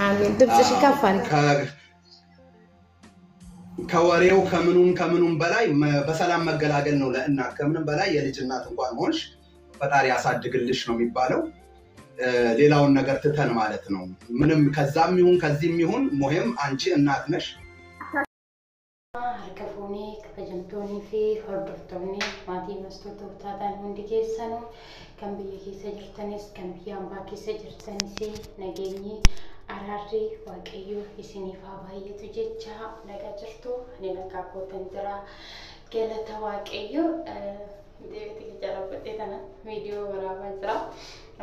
አሜን። ድምፅሽን ከፍ አድርጊ። ከወሬው ከምኑም ከምኑም በላይ በሰላም መገላገል ነው ለእናት። ከምንም በላይ የልጅ እናት እንኳን ሆንሽ ፈጣሪ ያሳድግልሽ ነው የሚባለው። ሌላውን ነገር ትተን ማለት ነው። ምንም ከዛም ይሁን ከዚህም ይሁን ሙሂም አንቺ እናት ነሽ። Harka fuunee kabajamtoonnii fi hordoftoonni maatii mastoota taataan hundi keessanuu kan biyya keessa jirtanis kan biyya hambaa keessa jirtanis nageenyi araarri Waaqayyoo isiniif haa baay'atu jecha nagaa jirtu. Ani nagaa kootan jira, galata Waaqayyoo. Deebite jaalladhe tana viidiyoo waraabaa jira.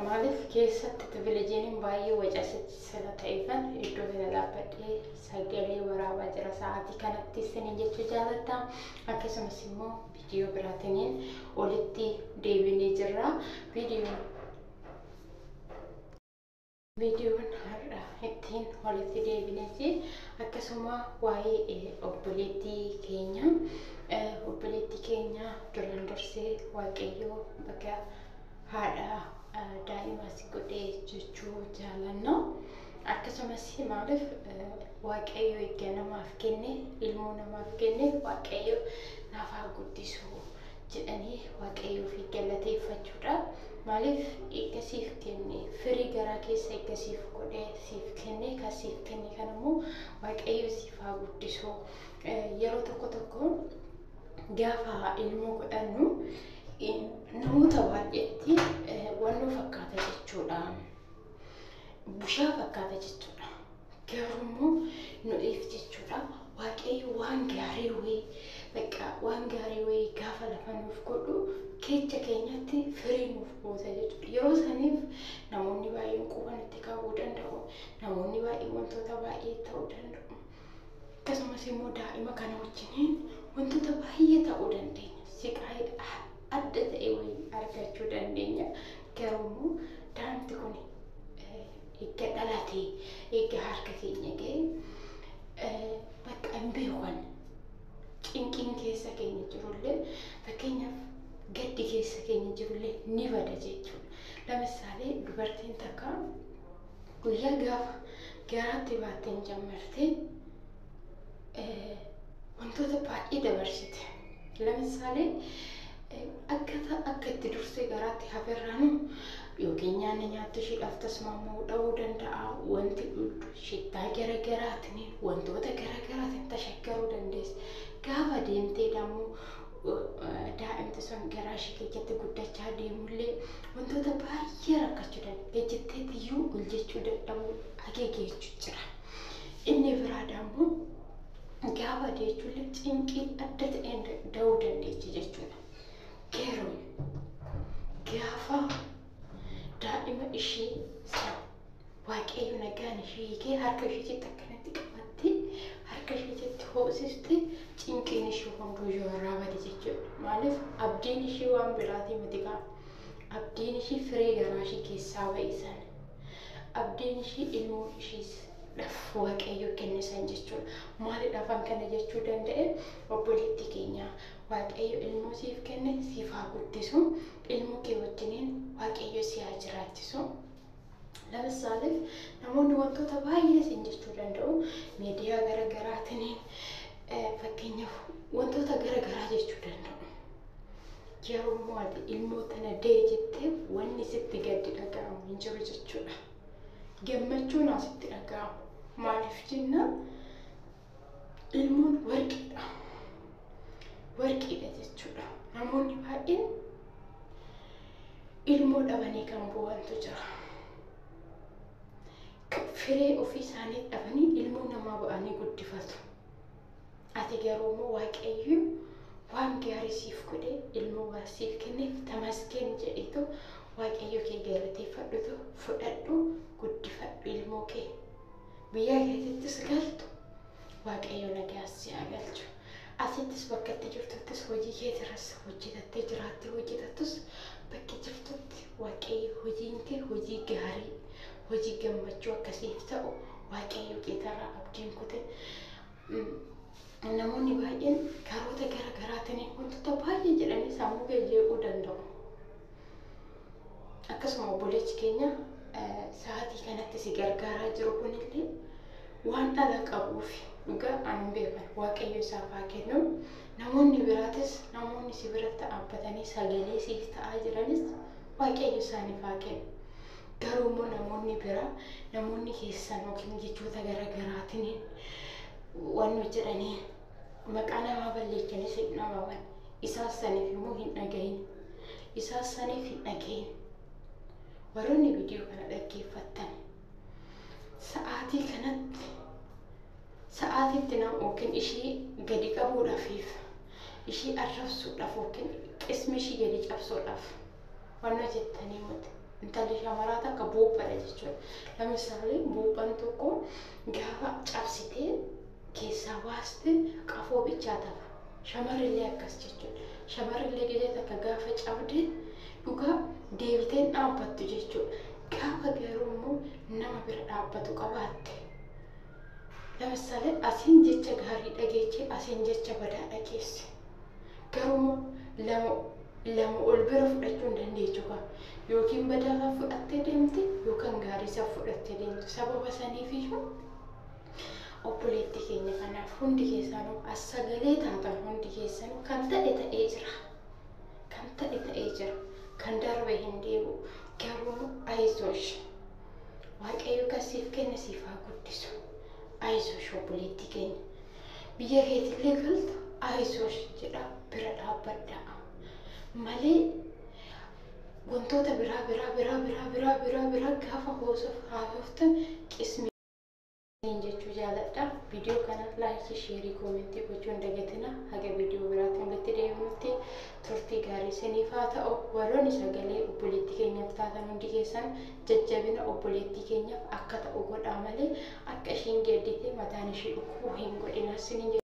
Maaliif keessatti televezyiiniin baay'ee waca sila ta'eefan iddoo kana dhaabbadhee sagalee waraabaa jira sa'aatii kanatti isiniin jechuu jaalladha. Akkasumas immoo viidiyoo biraatiin olitti deebinee jirra. Viidiyoon har'a ittiin walitti deebinees akkasuma waa'ee obboleettii keenya, obboleettii keenya duraan dursee Waaqayyoo bakka haadha daa'imaa si godhee jechuu jaalanna. Akkasumas maaliif Waaqayyo eegga namaaf kenne, ilmoo namaaf kenne, Waaqayyo naaf haa guddisu jedhanii Waaqayyoo fi galateeffachuudha. Maaliif eegga siif kenne, firii garaa keessa eegga siif godhee siif kenne, kan siif kenne kan immoo Waaqayyo siif haa guddisu. Yeroo tokko tokko gaafa ilmoo godhannu namoota baay'eetti wannoo fakkaata jechuudha. Bushaa fakkaata jechuudha. Garuu immoo nu'iif jechuudha Waaqayyo waan gaarii wayii, bakka waan gaarii wayii gaafa lafa nuuf godhu kecha keenyatti firii nuuf buusa jechuudha. Yeroo saniif namoonni baay'een quba nutti qabuu danda'u. Namoonni baay'een wantoota baay'ee ta'uu danda'u. Akkasumas immoo daa'ima kana wajjiniin wantoota baay'ee ta'uu dandeenya. Siqaa adda ta'e wayii argachuu dandeenya. Garuu immoo daa'imti kun eegga dhalatee, eegga harka keenya ga'e, bakka hin beekan cinqiin keessa keenya jirullee, fakkeenyaaf gaddi keessa keenya jirullee ni bada jechuudha. Lamisaalee dubartiin takka guyyaa gaafa garaatti baatteen jammartee wantoota baay'ee dabarsite. Lamisaalee akka itti dursee garaatti haferraanu yookiin nyaanni nyaattu isheedhaaf tasmaamuu dhabuu danda'a. Wanti dhugdu shittaa garaagaraatiin, wantoota garaagaraatiin tashaggaruu dandeessi. Gaafa deemtee dammoo daa'imti sun garaa ishee keessatti guddachaa deemullee wantoota baay'ee rakkachuu dandeessi. Gajjetteetiyyuu ol jechuu dadhabuu akeekeechuu jira. Inni biraa dammoo gaafa deechullee cinqii adda ta'een da'uu dandeessi jechuudha. Garuu gaafa daa'ima ishee sana Waaqayyo nagaan ishee hiikee harka isheetitti akkanatti qabattee harka isheetitti hoosiste, cinqiin ishee hunduu yoo irraa bade jechuudha. Maaliif abdiin ishee waan biraatii miti kaa. Abdiin ishee firee garaa ishee keessaa ba'e sana. Abdiin ishee ilmoo ishees Waaqayyo kenne san jechuudha. Maalidhaaf an kana jechuu danda'e? Obboleettii keenya, Waaqayyo ilmoo siif kenne siif haa guddisu. Ilmoo kee wajjiniin Waaqayyo si haa jiraachisu. Lamisaaleef namoonni wantoota baay'ee siin jechuu danda'u. Miidiyaa garaagaraatiin fakkeenyaaf wantoota garaagaraa jechuu danda'u. Yeroo immoo ati ilmoo tana da'e jettee wanni sitti gaddi dhaga'amu hin jiru jechuudha. Gammachuun asitti dhaga'amu. Maaliif jennaan ilmoon warqiidha. Warqiidha jechuudha. Namoonni baay'een ilmoo dhabanii kan bo'antu jira. Firee ofii isaanii dhabanii ilmoo namaa ba'anii guddifatu. Ati garuu immoo Waaqayyo waan gaarii siif godhe, ilmoo waan siif kenneef tamasgeen jedheetu Waaqayyo kee galateeffadhutu fudhadhu, guddifadhu ilmoo kee. Biyya keetittis galtu Waaqayyo nagaa si haa galchu. Asittis bakka itti jirtuttis hojii keetirras hojjetattee jiraattee hojjetattus bakki jirtutti Waaqayyo hojiin kee hojii gaarii, hojii gammachuu akkasiif ta'u Waaqayyo keetarraa abdiin kute. Namoonni baay'een karoota gara garaatiin wantoota baay'ee jedhanii sammuu kee jeequu danda'u. Akkasuma obboleechi keenya Sa'aatii kanatti si gargaaraa jiru kunillee waan dhala qabuuf dhugaa ani hin beekan Waaqayyo isaaf haa kennu. Namoonni biraatis namoonni si biratti dhaabbatanii sagalee siif ta'aa jiranis Waaqayyo isaaniif haa kennu. Garuu immoo namoonni biraa namoonni keessan yookiin jechoota garaagaraatiin waan jedhanii maqaa namaa balleessanis hin dhabaman. Isaas saniif immoo hin dhagahin. Isaas saniif hin dhagahin. Warroonni viidiyoo kana dhaggeeffattan sa'aatii kanatti sa'aatiitti nama yookiin ishii gadi qabuudhaafiif ishii arrabsuudhaaf yookiin qismi ishii gadi cabsuudhaaf waan hojjettanii miti. Intalli shamaraa takka buuphaadha jechuudha. Lamisaalee buuphaan tokko gaafa cabsitee keessaa baaste qafoo bichaa ta'a. Shamarrillee akkas jechuudha. Shamarrillee gizee takka gaafa cabde dhugaa deebiteen dhaabbattu jechuudha. Gaafa garuu immoo nama bira dhaabbatu qabaatte. Lamisaalee asiin jecha gaarii dhageeche asiin jecha badaa dhageesse. Garuu immoo lama ol bira fudhachuu hin dandeechu kaa. Yookiin badaa fudhattee deemte yookaan gaarii isaa fudhattee deemte. Sababa saniif iyyuu obboleettii keenya kanaaf hundi keessanuu as sagalee taatan hundi keessanuu kan ta'e ta'ee jira. Kan ta'e ta'ee jira. Kan darbe hin deebi'u. Garuu ayizosh. Waaqayyo kan siif kenne siif haa guddisu. Ayizosh obboleettii keenya. Biyya keetillee galtu ayizosh jedha bira dhaabbadhaa. Malee wantoota biraa biraa biraa biraa biraa biraa biraa gaafa haasoftan qismi jechuu jaaladha. Viidiyoo kana laayikii, sheerii, koomentii gochuu hin dagatina. Haga viidiyoo biraatiin walitti deebinutti turtii gaarii isiniif haa ta'u. Warroonni sagalee obboleettii keenyaaf taatan hundi keessan jajjabina obboleettii keenyaaf akka ta'u godhaa malee akka ishiin geedditee mataan ishee dhukkubuu hin godhina. Isiniin